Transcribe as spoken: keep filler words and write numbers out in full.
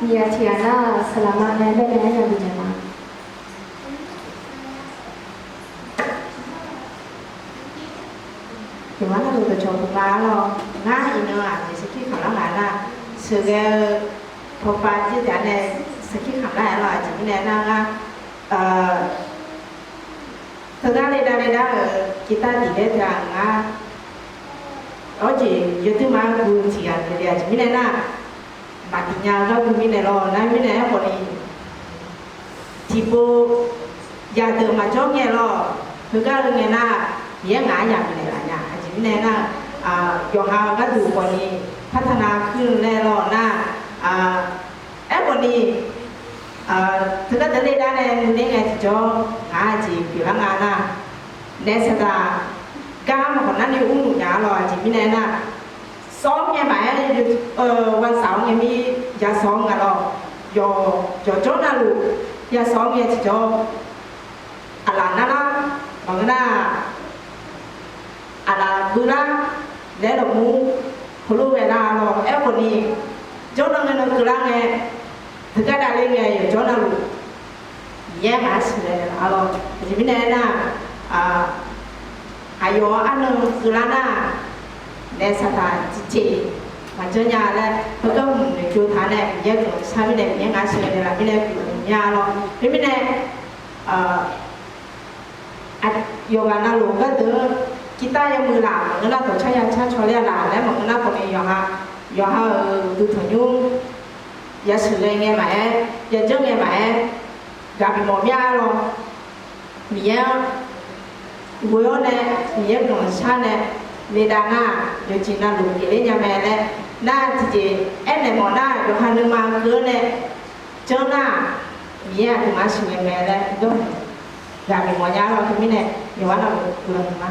Nyiq ghaq tiq ghaq nar-aq, saqlaqma nae baenae aryamq bifnaeq ma. Yawqha navluf dawqcawq puq ma-ar lawr, ngar iqnan-aq jeq sarkir khanqlar ngaq nar, sheuqghae-eu pawpav jir taef-a nae sarkir khanqlar-aer lawr. Aqjeq mirnae nar ngar teugar le dav le dav-euq kirtav tiq daer teu-aq ngar, awr jeq yawduir ma-ar guv tiq ghaq le le-aq jeq mirnae nar, maqtiq nya-eu gar guv mirnae lawr. Nar mirnae aerkhawf ni tiqpov yadeuq maqjawr ngae lawr, heugar-eu ngae nar, Miqyaer ngaq-anr yamq naeqlaf nya. Aqjeq mirnae nar, yawqha-eu gharduq khawf ni partaqnav kuir-eu laer lawr nar, aerkhawf ni teugar deuq le dav nae nuiler ngae tiqjawr ngaq-anr jeq pyeuflar nga nar, naef saqdaq gar maqkhawf nar ni ur nmq nya-ar lawr. Aqjeq mirnae nar, sawr-awr ngae maqaer, ghaq saq-awr ngae mir, ya sawr-awr nga lawr, yawqjawr navluf ya sawr-awr ngae tiqjawr, aqlaf narlar, maqngeur nar-aq, aqlaf beular laer lawqmur heulof ghae lar-ar lawr. Aerkhawf ni jawrnan ngae nan keuvlar ngae, teugar davler ngae yawqjawr navluf Miqyaer ngaq-anr sheuqghae naeqlaf-ar lawr. Aqjeq mirnae aernar, aqyawf-anr arnan keuvlar nar, naef saqdaq tiqjeq maqjanr nya laer heugar hmq noeqtsov taq nae Miqyaer guiqlanq shar mirnae Miqyaer ngaq-anr sheuqghae naeqlaf mirnae guiqlanq nya-ar lawr. Khoermirnae, yawqghaq navluf gharduq-anr kirtav yamuiq laf maqngeur nar, dawqcar ya car caw ler-a laf laer maqngeur nar khawf ni yawqha, yawqha-euq uqduq tanqnymr yasheuqghae ngae maqaer, yajanr ngae maqaer, ghaq bifmawf mir-ar lawr. Miqyaer-anr ghoe-awr nae, Miqyaer guiqlanq shar nae le dav nar, yawqjeq navluf geufler nya mae laer nar, tiqjeq aernaeq mawf nar, yawqha nuima keuv-awr nae janr nar, Miqyaer aqduimaf-anr sheuqghae mae laer dawr ghaq bifmawf nya-ar lawr. Khoermirnae yawqha navluf guiqlanq huiqma.